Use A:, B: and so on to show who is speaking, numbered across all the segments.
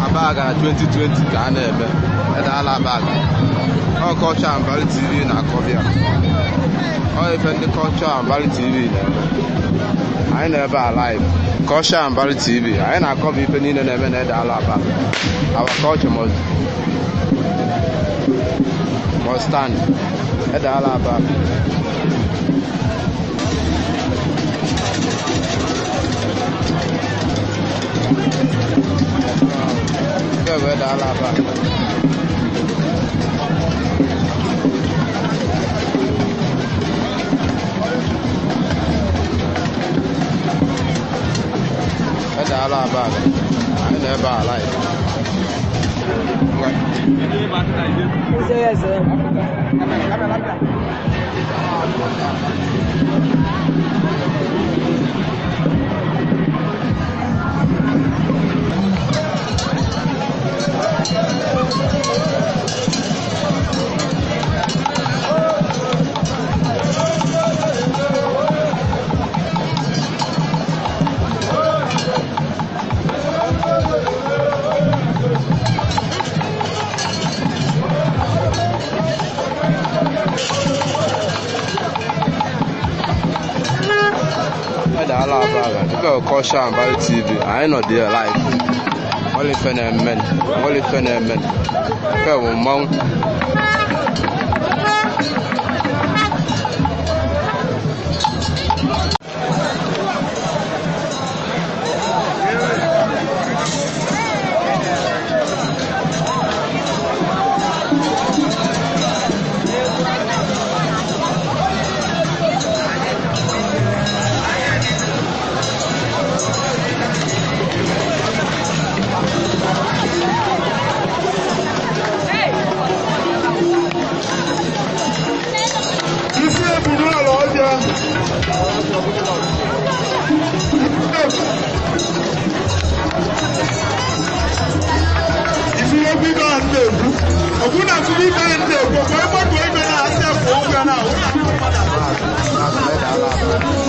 A: Abagana 2020 ka a na-eme Edeala Abagana. Ọ Culture and Value TV na-akọbịa. Ọ ife ndị Culture and Value TV na-eme. Anyị na-ebe a live. Culture and Value TV. Anyị na-akọba ife niile na-eme na Edeala Abagana. Our culture must stand. Edeala Abagana. Edeala Abagana. Edeala Abagana. Anyị na-ebe a live. Edala Abaga. Ife bụ Culture and Value TV. Anyị nọ there live. Nwere ife na-eme. Nwere ife na-eme. Ife bụ mmanwụ.
B: Isi eburu ala ọbịa. Ifuru okwu ibe a na-ekwu. Ọbụ na afụrụ ibe a na-ekwu, ọkwa ịgbakọ ibe na-asị afọ ụgwọ na ahụ.
A: Edala Abaga.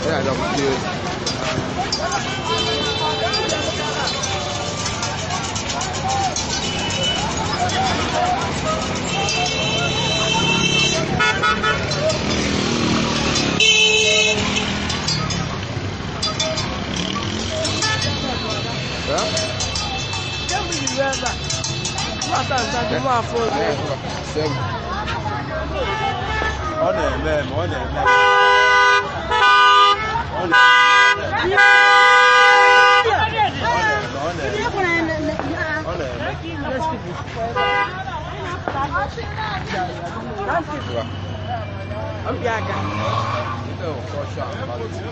A: Yeah, that was good. Yeah? Seven.
C: Ọ na-eme eme, ọ na-eme. Ọ na-eme. Ọ na-eme. Ọ na-eme.
A: Ndị Culture and Value TV.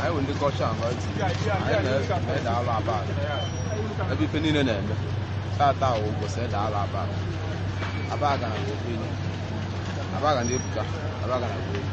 A: Anyị bụ ndị Culture and Value TV. Anyị na-ede alụ Abaga. Ebe ife niile na-eme. Tata wụ ụbọchị ede ala Abagana. Abagana bụ ofu ihe. Abagana ebuka. Abagana bụ ofu.